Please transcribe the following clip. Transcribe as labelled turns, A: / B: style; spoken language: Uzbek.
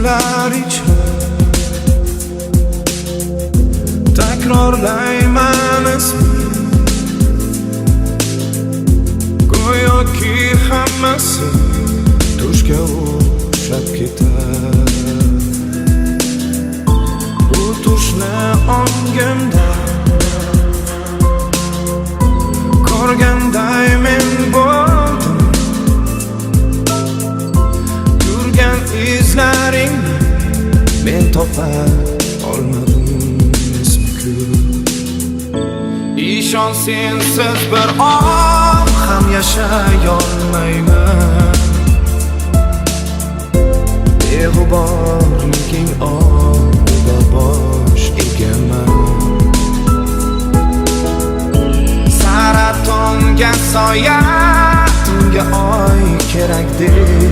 A: Tunlar ichra takrorlayman ismingni, go'yoki hammasi tushga o'xshab ketar. Bu tushni ongimda ko'rganday men bo'ldim. Yurgan izlaringni men topa olmadim ismi. Ishon, sensiz bir on ham yashay olmayman. Beg'uborliging oldida bosh egaman. Saratonga soya, tunga oy kerak deb.